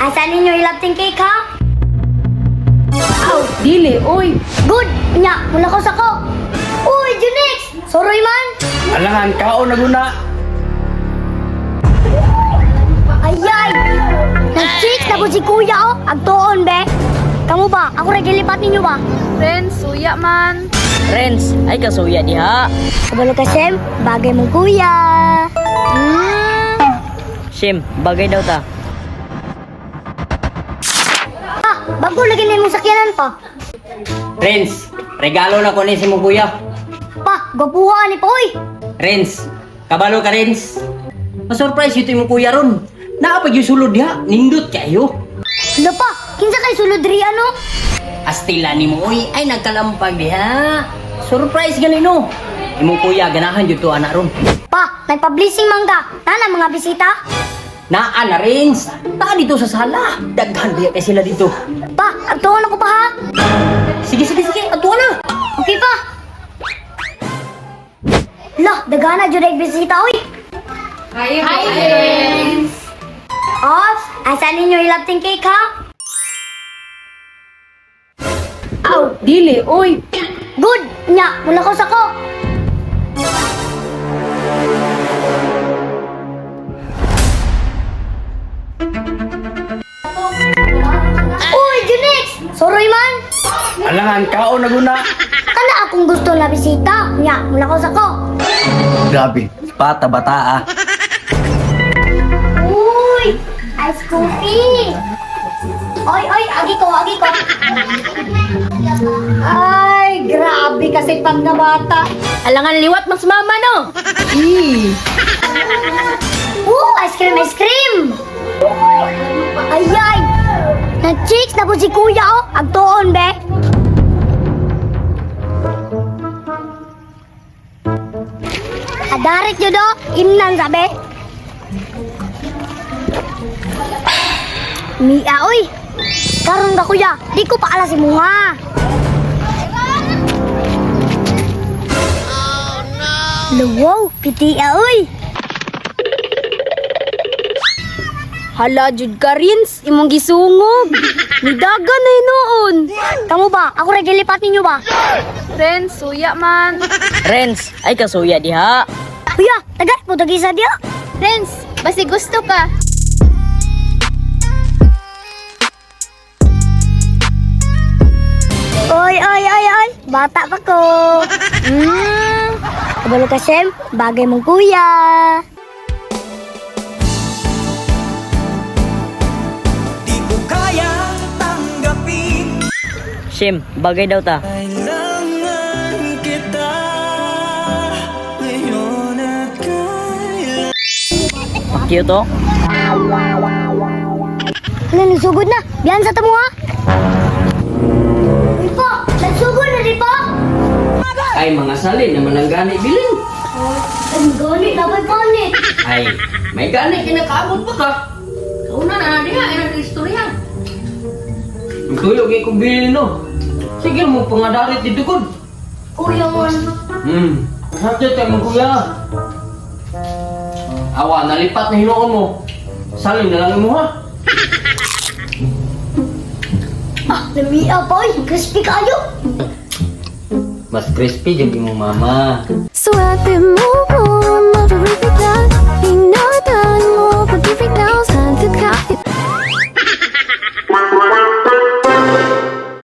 Asa ninyo ilapting cake ha? Aw, dili, oy. Good! Nya, mula ko sa ko. Uy, Junix! Soroy man! Alangan kaon na guna. Ayay! Nag-chicks na po si kuya oh! Agtuon be! Kamu ba? Ako rin gilipat ninyo ba? Renz, suya man. Renz, ay kasuya diha. Kabalo ka, Sem. Bagay mong kuya. Sim, bagay daw ta. Ah, bago lagi na imong sakyanan pa. Renz, regalo na ko ni si mong kuya. Pa, gwapuha ni pa, oy! Renz, kabalo ka Renz. Ma-surprise ito yung kuya ron. Naapag yung sulod diha, nindot kayo. Ano pa? Kinsa kay sulod ri ano? Astila ni mo oy, ay nagkalampag diha. Surprise ganino. Imong kuya ganahan jud to anak ron. Pa, nagpa-blessing man ka. Nana mga bisita. Naa na Renz, taa dito sa sala. Daghan diha kay sila dito. Pa, agtuon ako pa ha. Sige sige sige, adto na. Okay pa. Lah, dagana jud ay bisita oy. Hi, Renz. Ops, asa ninyo ilapting cake ha? Aw, dili, oy. Good! Nya, mula ko sa ko. Uy, Junix! Soroy man! Alangan kaon na guna. Kana akong gusto na bisita. Nya, mula ko sa ko. Grabe, bata bata ah. Uy! Ice coffee! Oy, oy, agi ko, agi ko. Ay, grabe kasi pang bata. Alangan liwat mas mama no. Eh. Ooh, ice cream, ice cream! Ayay! Nag-chicks na po si kuya, oh! Agtuon, be! Adarit yun, oh! Imnan, sabi! Mia, oy! Karon ka, kuya! Di ko pa alas si muha! Luwaw, pitiya, oy! Hala jud ka Renz, imong gisungog. Nidagan na hinuon. Kamu ba? Ako rin gilipat ninyo ba? Renz, suya man. Renz, ay kasuya diha. Kuya, tagal po tagisa diya. Renz, basi gusto ka. Oy, oy, oy, oy. Bata pa ko. Kabalo ka, Sem. Bagay mong kuya. Di ko kayang tanggapin. Sim, bagay daw ta. Kailangan kita ngayon at kailan. Pakyo to. Ano, nagsugod na. Biyan sa tamo, ha? Di po, nagsugod na, di po. Ay mga salin naman ang gani bilin. Ang gani, dapat panit. Ay, may gani kinakaabot pa ka. Kauna na diha ay ang istorya. Tuyo kay ko bilin no. Sige mo pangadarit dito gud. Kuya man. Sakit kay mong kuya. Awa, nalipat na hinuon mo. Salin na lang mo ha. Ah, lamia pa, oy. Crispy kayo. Mas crispy jud mo mama. Swerte mo.